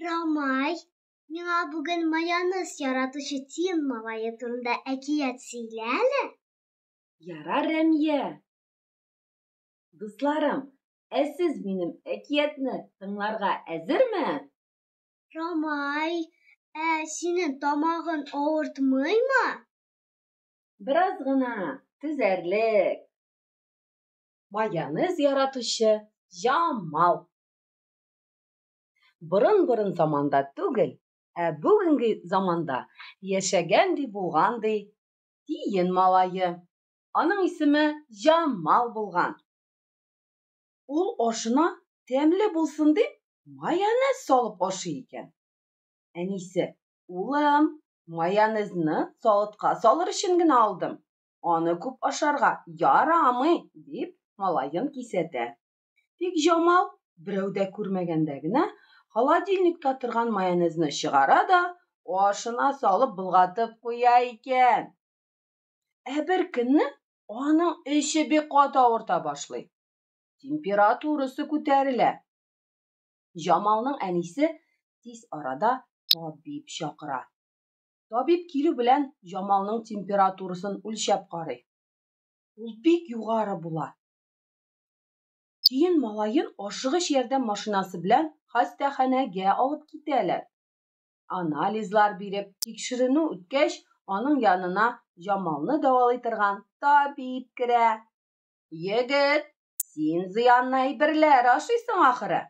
Рамай, миңа бүген майонез яратучы тиен малае турында әкият сөйлә әле. Ярар, Рәмия. Дусларым, ә сез минем әкиятне тыңларга әзерме? Рамай, ә синең тамагың авыртмыймы? Бераз гына, түзәрлек. Майонез яратучы Җамал. Борын-борын заманда түгел, ә бүгенге заманда яшәгән ди булган ди тиен малае. Аның исеме Җамал булган. Ул ашына тәмле булсын дип майонез салып ашый икән. Әнисе, улым, майонезны савытка салыр өчен генә алдым. Аны күп ашарга ярамый, дип малаен кисәтә. Тик Җамал, берәү дә күрмәгәндә генә, холодильникта торган майонезны чыгара да, ашына салып болгатып куя икән. Ә бер көнне аның эче бик каты авырта башлый. Температурасы күтәрелә. Җамалның әнисе тиз арада табиб чакыра. Табиб килү белән Җамалның температурасын үлчәп карый. Ул бик югары була. Тиен малаен ашыгыч ярдәм машинасы белән хастаханәгә алып китәләр. Анализлар биреп, тикшеренү үткәч, аның янына Җамалны дәвалый торган табиб керә. Егет, син зыянлы әйберләр ашыйсың ахыры.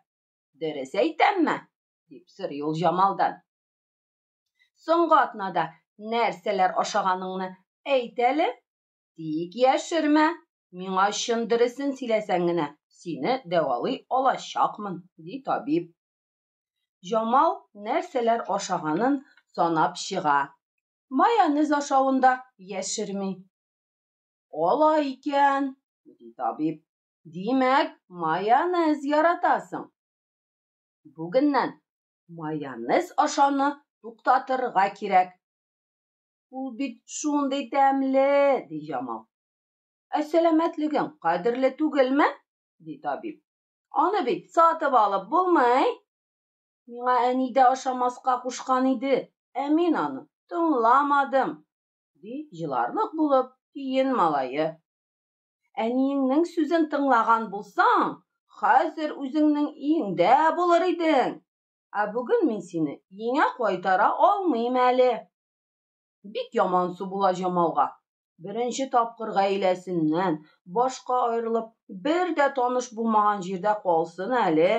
Дөрес әйтәмме? дип сорый ул Җамалдан. Соңгы атнада нәрсәләр ашаганыңны әйт әле. Тик яшермә, миңа чын дөресен сөйләсәң генә, сине дәвалый алачакмын, ди табиб. Җамал нәрсәләр ашаганын санап чыга. Майонез ашавын да яшерми. Алай икән, ди табиб. Димәк, майонез яратасың. Бүгеннән майонез ашауны туктатырга кирәк. Ул бит шундый тәмле, ди Җамал. Ә сәламәтлегең кадерле түгелме? ди табиб. Аны бит сатып алып булмый. Миңа әни дә ашамаска кушкан иде, ә мин аны тыңламадым, ди җыларлык булып тиен малае. Әниеңнең сүзен тыңлаган булсаң, хәзер үзеңнең өеңдә булыр идең. Ә бүген мин сине өеңә кайтара алмыйм әле. Бик ямансу була Җамалга. Беренче тапкыр гаиләсеннән башка аерылып, бер дә таныш булмаган җирдә калсын әле.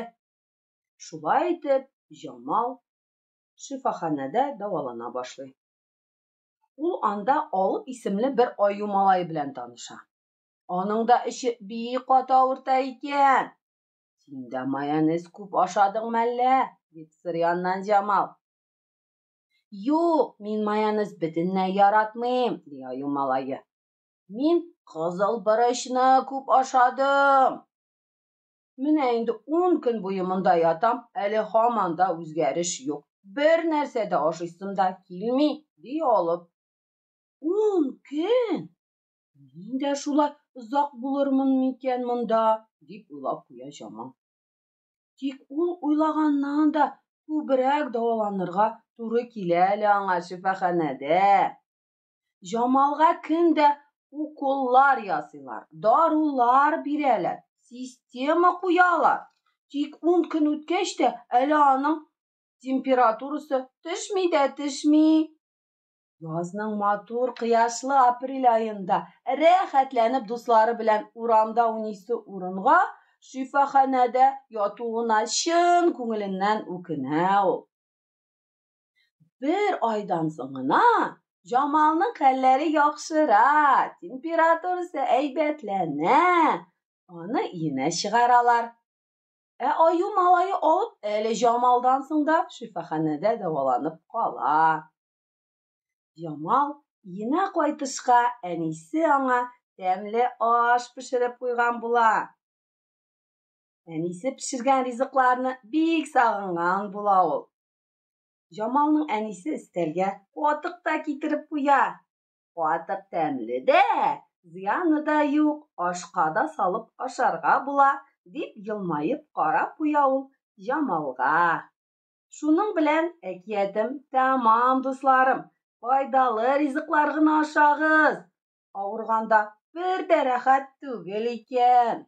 Шулай итеп, Җамал шифаханәдә дәвалана башлый. Ул анда Алып исемле бер аю малае белән таныша. Аның да эче бик каты авырта икән. Син дә майонез күп ашадың мәллә? дип сорый аннан Җамал. Юк, мин майонез бөтенләй яратмыйм, ди аю малае. Мин кызыл борычны күп ашадым. Менә инде ун көн буе монда ятам, әле һаман да үзгәреш юк. Бер нәрсә дә ашыйсым да килми, ди Алып. Ун көн? Мин дә шулай озак булырмын микән монда, дип уйлап куя Җамал. Тик ул уйлаганнан да күбрәк дәваланырга туры килә әле аңа шифаханәдә. Җамалга көн дә уколлар ясыйлар, дарулар бирәләр, система куялар. Тик ун көн үткәч тә әле аның температурасы төшми дә төшми. Язның матур кояшлы апрель аенда рәхәтләнеп дуслары белән урамда уйныйсы урынга шифаханәдә ятуына чын күңеленнән үкенә ул. Бер айдан соң гына Җамалның хәлләре яхшыра, температурасы әйбәтләнә, аны өенә чыгаралар. Ә аю малае алып әле Җамалдан соң да шифаханәдә дәваланып кала. Җамал өенә кайтышка әнисе аңа тәмле аш пешереп куйган була. Әнисе пешергән ризыкларны бик сагынган була ул. Җамалның әнисе өстәлгә катык та китереп куя. Катык тәмле дә, зыяны да юк, ашка да салып ашарга була, дип елмаеп карап куя ул Җамалга. Шуның белән әкиятем тәмам, дусларым. Файдалы ризыклар гына ашагыз. Авырганда бер дә рәхәт түгел икән.